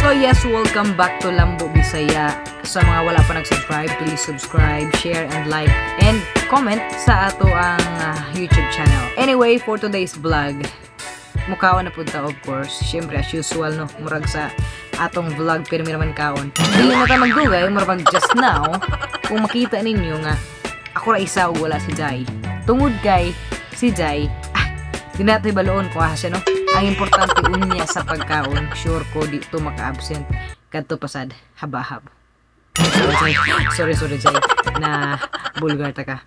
So yes, welcome back to Lambo Bisaya. Sa mga wala pa nag-subscribe, please subscribe, share, and like, and comment sa ato ang YouTube channel. Anyway, for today's vlog, mukaon na punta, of course. Siyempre, as usual, no, murag sa atong vlog, pero naman kaon. Dili na ta magdugay, murag just now, kung makita ninyo nga, ako ra isa ug wala si Jai. Tungod kay si Jai, di nato ibaloon kung asa siya, no? Ang importante unya sa pagkaon, sure ko dito maka-absent. Kadto pasad, habahab. Sorry, Jai. Sorry, sorry, Jai. Na bulgar ta ka.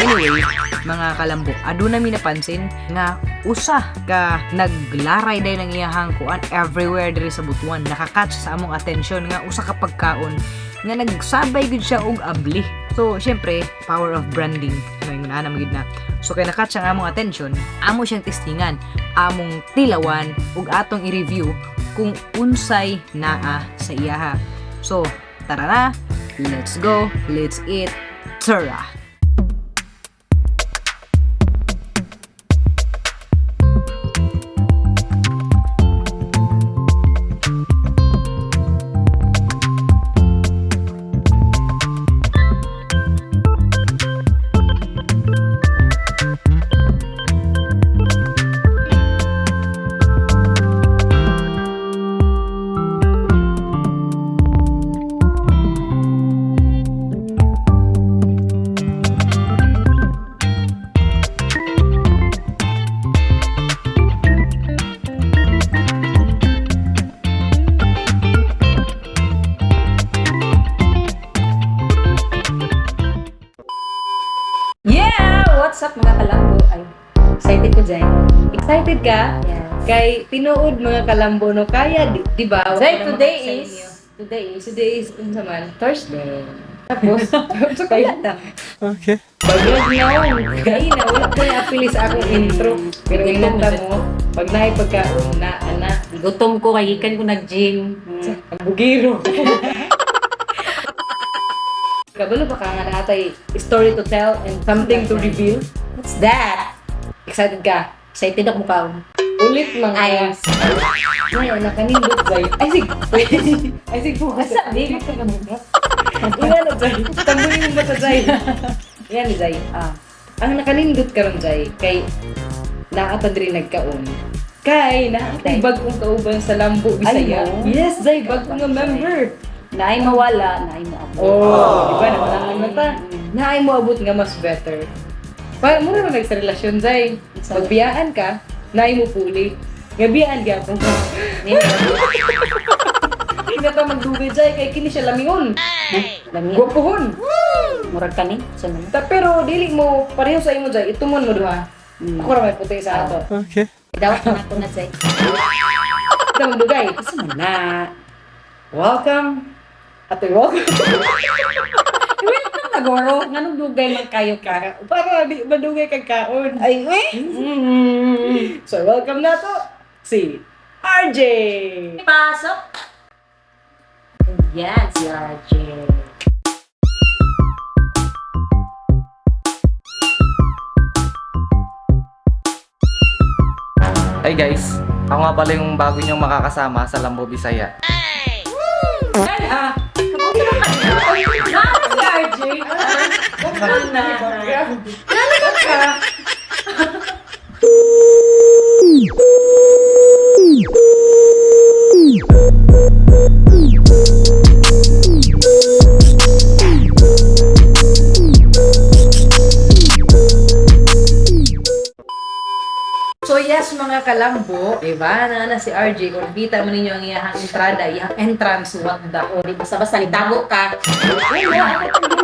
Anyway, mga kalambo, aduna mi napansin nga usa ka naglaray day ng iyahang kuan everywhere diri sa Butuan. Nakakatch sa among atensyon nga usa ka pagkaon nga nagsabay gud siya og abli. So, syempre, power of branding. Ano yung ana gid na. So, kay nakatch ang among atensyon, amo siyang testingan, among tilawan ug atong i-review kung unsay naa sa iyaha. So, tara na, let's go, let's eat, tara! Yeah! What's up, mga kalambo? Ay, excited ko, Zay. Excited ka? Yes. Kay tinuod, mga kalambo, no, kaya di ba? Wala Zay, na today makita sa is inyo. Today is Today is unsa man? Thursday. Tapos so kaya ta. Okay. Baglag na kay na wala ko na apili sa akong intro. Pero Gutom inata mo pag naay pagkaon na ana Gutom ko kay gikan ko nag-gym. ang bugiro. Kabalo ba ka nga naatay story to tell and something to reveal? What's that? Excited ka? Excited ako mukaon. Ulit mga Ay. Ngayon, nakanindot, Zay. Ay, sig! Ay, sig po. Basta, di. Ilan na, Zay. Tambuhin mo ba ito, Zay? Yan, Zay. Ah. Ang nakanindot karon, Zay, kay naata diri nagkaon. Kay naatay bagong kauban sa Lambo Bisaya. Ay, no. Yes, Zay, bagong nga member. Naay mawala, naay moabot. Oh, di ba nawalaan na ta? Naay mo abot nga mas better. Pa, mura na sa relasyon, Zay. Pagbiyaan ka, naay mo puli. Nga biyaan gyapon ka. Hindi na ta magdugay, Zay, kay kini siya lamingon. Lami. Gwapuhon. Murag kani sa man. Ta, pero dili mo pareho sa imo, Zay, itumon mo duha. Ako ra may puti sa ato. Okay. Dawat na ako na, Zay. Ito magdugay. Asa man na? Welcome. Ate, welcome. Welcome na goro. Nganong dugay man kayo ka? Para di madugay kag kaon. Ay, eh. So, welcome na to si RJ. Pasok. Yan, si RJ. Hi guys, ako nga pala yung bago niyong makakasama sa Lambo Bisaya. Ah, Si RJ. welcome na. So yes, mga kalambo, diba? Na na si RJ, kung nakita mo ninyo ang iyahang entrada, iyahang entrance, what the O, di basta-basta nitago ka.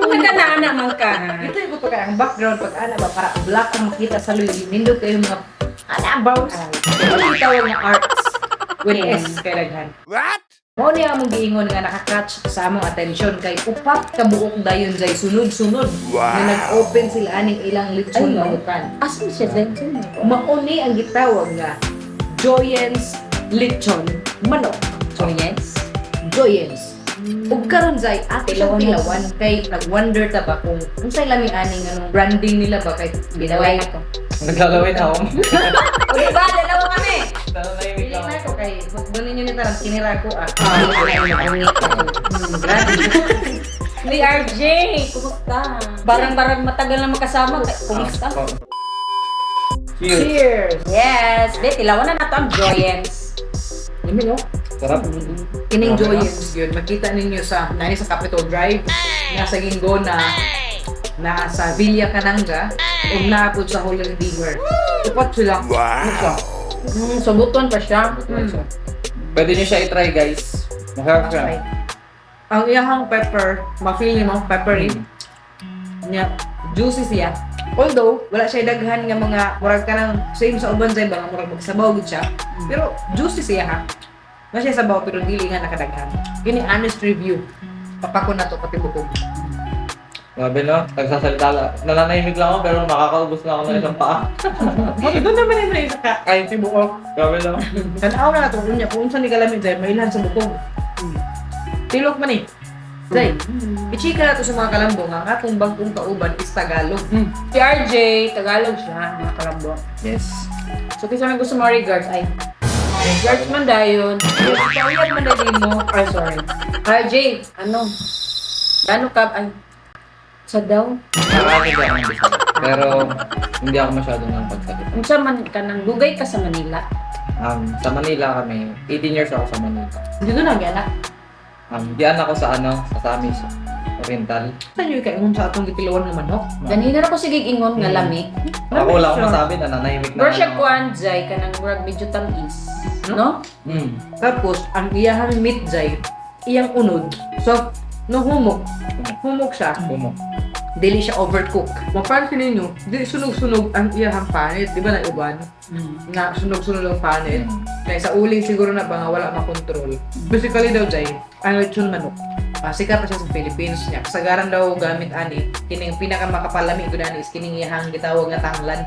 Nagkanana man ka. Ito yung ko ang background pag ana ba para black ang makita sa luyo. Nindot kayo mga ana bows. Ano yung tawag nga arts with S kay daghan. What? Mao niya among giingon nga nakakatch sa among atensyon kay upat ka buok dayon jay sunod-sunod Wow. nga nag-open sila aning ilang lechon Ay, no. manukan. Asan siya, Zay? Mao ni ang gitawag nga Joyens Lechon Manok. So, yes. Joyens. Ug karon, Zay, ato siyang Tilawan. tilawan kay nag-wonder ta ba kung unsay lami aning anong branding nila ba kay Bilaway ako. Naglalawin ako. O, di ba? Dalawa kami. Nananahimik Pili lang na ako. ko kay hukbo ninyo ni taran kinira ko ah. Grabe. Ni RJ, kumusta? Barang-barang matagal na magkasama. Kumusta? Ah, cheers! Cheers. Yes, be, tilawan na nato ang Joyens. Lami no? Sarap. Kining Joyens yun, makita ninyo sa nani sa Capitol Drive, nasa Gingona, nasa Villa Cananga, ug naa pod sa Holy Redeemer. Upat sila. Wow. Subuton pa siya. Pwede nyo siya i-try, guys. Masarap siya. Ang iyahang pepper, ma-feel nimo peppery. Nya, juicy siya. Although, wala siya daghan nga mga murag kanang same sa uban sa iba nga murag magsabaw gud siya. Pero juicy siya ha. Na siya sabaw pero dili nga nakadaghan. Kini honest review. Papako na to pati bukog. Grabe no, nagsasalita lang. Nananahimik lang ako pero makakaubos na ako ng isang paa. Okay, doon naman yung isa ka. Ay, Si bukog. grabe no. Tanaw na nato unya kung unsa ni kalami dyan, mailhan sa bukog. Tilok man eh. Zay, ichika na to sa mga kalambo nga ang atong bagong kauban is Tagalog. Si RJ, Tagalog siya, mga kalambo. Yes. So, kung sa may gusto mo regards, ay, regards man dayon. Pauyab man na din mo. Ay, sorry. RJ, ano? Gano ka, ay, sa daw? Nakakagod ako ng Bisaya. Pero hindi ako masyado ng pagsalita. Unsa man ka nang dugay ka sa Manila? Sa Manila kami, 18 years ako sa Manila. Dito na gyud. Diyan ako sa ano, sa Samis Oriental. Saan yung kaingon sa atong gitilawan nga manok? Ganina ra ko sige ingon nga lami. Ako wala akong masabi, nananahimik na Pero siya ako. kuan jay kanang murag medyo tamis, no? Tapos, ang iyahang meat jay, iyang unod. So, no humok. Humok siya. Pumo. Dili siya overcook. Mapansin ninyo, di sunog-sunog ang iyahang panit. Di ba na uban? Na sunog-sunog ang panit. Kaya sa uling siguro na ba nga wala makontrol. Basically daw jay, ang lechon manok. Sikat na siya sa Philippines niya. Kasagaran daw gamit ani, kining pinaka makapalami gud ani is kining iyahang gitawag nga tanglad.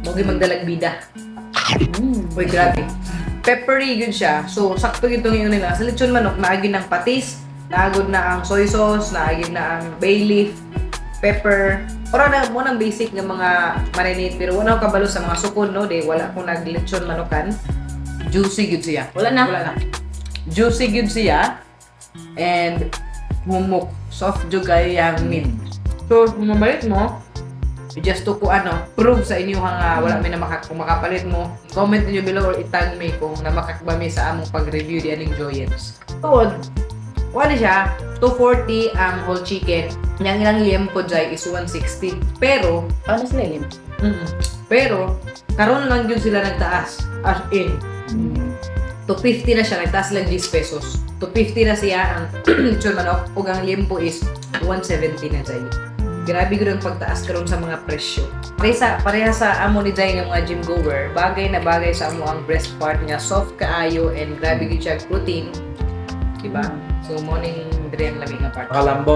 Mo magdalag bida. Uy, grabe. Peppery yun siya. So, sakto yun itong yun nila. Sa lechon manok, naagin ng patis, naagod na ang soy sauce, naagin na ang bay leaf, pepper. Ora na mo nang basic nga mga marinade pero wala akong kabalo sa mga sukon no, di wala akong naglechon manokan. Juicy gyud siya. Wala na. Wala na. Juicy gyud siya and humok, soft jud kay ang meat. So, kung mabalit mo, just to ko ano, prove sa inyo nga wala may namakak kung makapalit mo, comment niyo below or itag me kung namakakba mi sa among pag-review di aning Joyens. Tuod, wala siya, 240 ang whole chicken. Yang ilang liempo jay is 160. Pero, Ano sila lim? Pero, karon lang yun sila nagtaas. As in, 250 na siya, nagtaas lang 10 pesos. 250 na siya ang lechon manok ug ang liempo is 170 na jay. Grabe gud ang pagtaas karon sa mga presyo. Pareha sa amo ni Jai nga mga gym goer, bagay na bagay sa amo ang breast part nga soft kaayo and grabe gud siya protein. Diba? So morning diri ang lami nga part. Makalambo.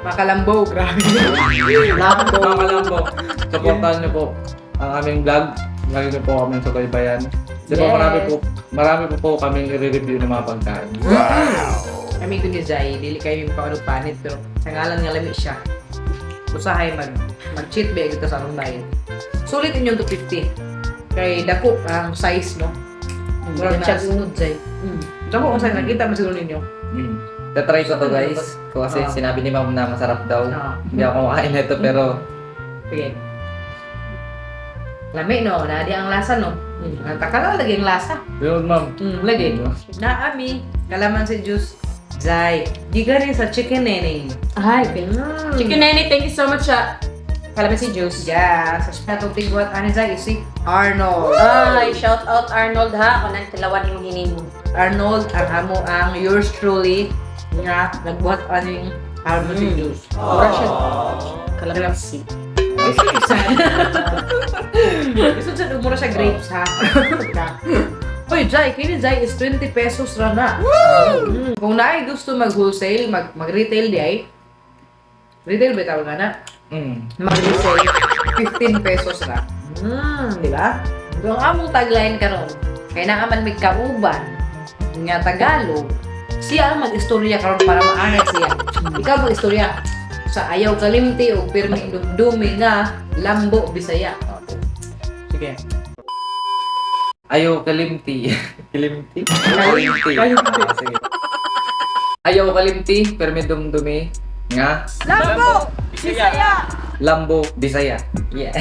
Makalambo, grabe. Lambo. Makalambo. Supportahan niyo po ang aming vlog. Lagi niyo po kami subaybayan. Kasi po marami po kaming i-review ng mga pagkain. Kami ko ni Jai, dili kayo yung paano panit, pero sa ngalan nga lami siya. Usahay mag cheat ba ito sa anong diet. Sulit inyong 250. Kay dako ang size no. Murag Siya na. unod jay. Dako ang size nakita man siguro ninyo. Tatry ko to, guys. Kasi sinabi ni ma'am na masarap daw. Hindi ako kumakain nito pero Sige. Lami no, na di ang lasa no. Ang takala lagi ang lasa. Yun, ma'am. Lagi. Naami kalamansi juice Jai. Giga rin sa chicken nene. Ay, Chicken Nene, thank you so much sa kalamansi juice. Yeah, sa atong tigwat ani Jai is si Arnold. Ay, shout out Arnold ha. Ako nang tilawan imong hinimo. Arnold ang amo ang yours truly nga nagbuhat aning kalamansi juice. Mura siya. Kalamansi. Isod sa mura siya grapes ha. Uy, Jai, kini Jai is 20 pesos ra na. Kung naay gusto mag-wholesale, mag-retail di ay. Retail ba tawag nga na? Mag-resale, 15 pesos ra. Di ba? So, ang among tagline karon, kay naa man may kauban nga Tagalog, siya ang mag-istorya karon para maanay siya. Ikaw mag-istorya sa ayaw kalimti o pirmi dumdumi nga Lambo Bisaya. Sige. Ayaw kalimti. Kalimti? Kalimti. Ah, sige. Ayaw kalimti, pero may dumdumi nga. Lambo! Bisaya! Lambo, Bisaya. Yeah.